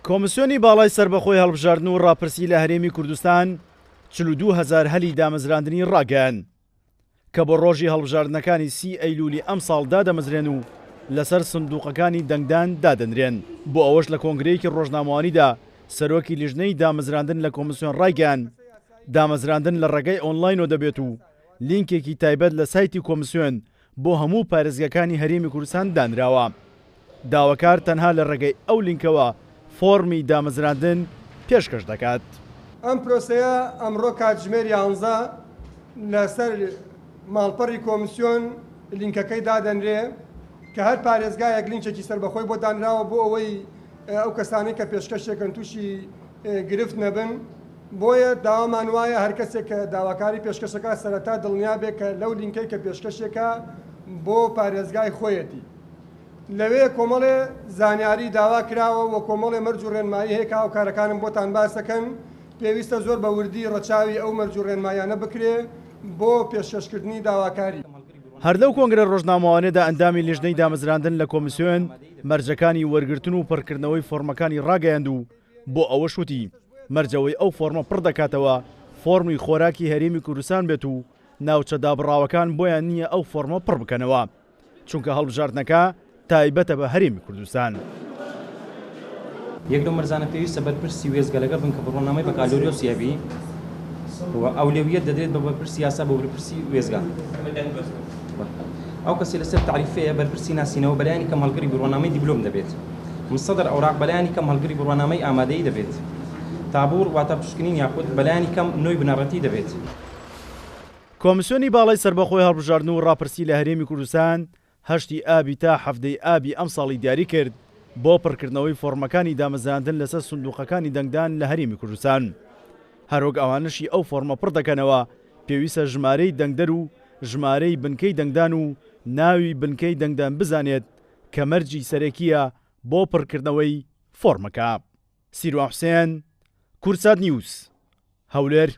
کۆمسیۆنی باڵای سەربەخۆی هەڵبژاردن و ڕاپرسی لە هەرێمی کوردستان 42 هەزار هەلی دامەزراندنی ڕاگەیاند کە بۆ ڕۆژی هەڵبژاردنەکانی سی ئەیلولی ئەمساڵ دادەمەزرێن و لەسەر سندوقەکانی دەنگدان دادەنرێن. بۆ ئەوەش لە کۆنگرەیەکی ڕۆژنامەوانیدا سەرۆکی لیژنەی دامەزراندن لە کۆمسیۆن ڕایگەیاند، دامەزراندن لە ڕێگای ئۆنلاینەوە دەبێت و لینکێکی تایبەت لە سایتی کۆمسیۆن بۆ هەموو پارێزگاکانی هەرێمی کوردستان دانراوە. داواکار تەنها لە ڕێگەی ئەو لینکەوە فۆڕمی دامەزراندن پێشکەش دەکات. ئەم پرۆسەیە ئەمڕۆ کاتژمێر یانزە لەسەر ماڵپەڕی کۆمسیۆن لینکەکەی دادەنرێ کە هەر پارێزگایەک لینکێکی سەربەخۆی بۆ دانراوە بۆ ئەوەی ئەو کەسانەی کە پێشکەشێکن تووشی گرفت نەبن. بۆیە داوامان وایە هەر کەسێک کە داواکاری پێشکەشەکە سەرەتا دڵنیا بێ کە لەو لینکەی کە پێشکەشێکە بۆ پارێزگای خۆیەتی. لەوێ کۆمەڵێ زانیاری داوا کراوە و کۆمەڵێ مەرج و ڕێنمایی هەیە کە هاوکارەکانم بۆتان باس دەکەن، پێویستە زۆر بە وردی ڕەچاوی ئەو مەرج و ڕێنماییانە بکرێ بۆ پێشکەشکردنی داواکاری. هەر لەو کۆنگرە ڕۆژنامەوانیەدا ئەندامی لیژنەی دامەزراندن لە کۆمیسیۆن مەرجەکانی وەرگرتن و پڕکردنەوەی فۆڕمەکانی ڕاگەیاند و بۆ ئەوەش وتی، مەرج ئەوەی ئەو فۆڕمە پڕ دەکاتەوە فۆڕمی خۆراکی هەرێمی کوردستان بێت و ناوچە دابڕاوەکان بۆیان نییە ئەو فۆڕمە پڕ بکەنەوە چونکە هەڵبژاردنەکە تایبەتە بە هەرێمی کوردستان. یەک لەو مەرجانە پێویستە بەرپرسی وێستگە لەگەڵ بنکە بڕوانامەی بەکالۆریۆسی هەبی و ئەولەویەت دەدرێت بە بەرپرسی یاسا بۆ بەرپرسی وێستگە. ئەو کەسەی لەسەر تەعریفەیە بەرپرسی ناسینەوە بەلایەنی کەم هەڵگری بڕوانامەی دیبلۆم دەبێت. مصدر ئەوراق بەلایەنی کەم هەڵگری بڕوانامەی ئامادەیی دەبێت. تابوور واتە پشکنین یاخود بەلایەنی کەم نۆی بنەڕەتی دەبێت. کۆمسیۆنی باڵای سەربەخۆی هەڵبژاردن و ڕاپرسی لە هەرێمی کوردستان هەشتی ئابی تا حەڤدەی ئابی ئەمساڵی دیاری کرد بۆ پڕکردنەوەی فۆڕمەکانی دامەزراندن لەسەر سندوقەکانی دەنگدان لە هەرێمی کوردستان. هەروەک ئەوانەشی ئەو فۆڕمە پڕ دەکەنەوە پێویستە ژمارەی دەنگدەر و ژمارەی بنکەی دەنگدان و ناوی بنکەی دەنگدان بزانێت کە مەرجی سەرەکییە بۆ پڕکردنەوەی فۆڕمەکە. سیروان حوسێن، کوردسات نیوز، هەولێر.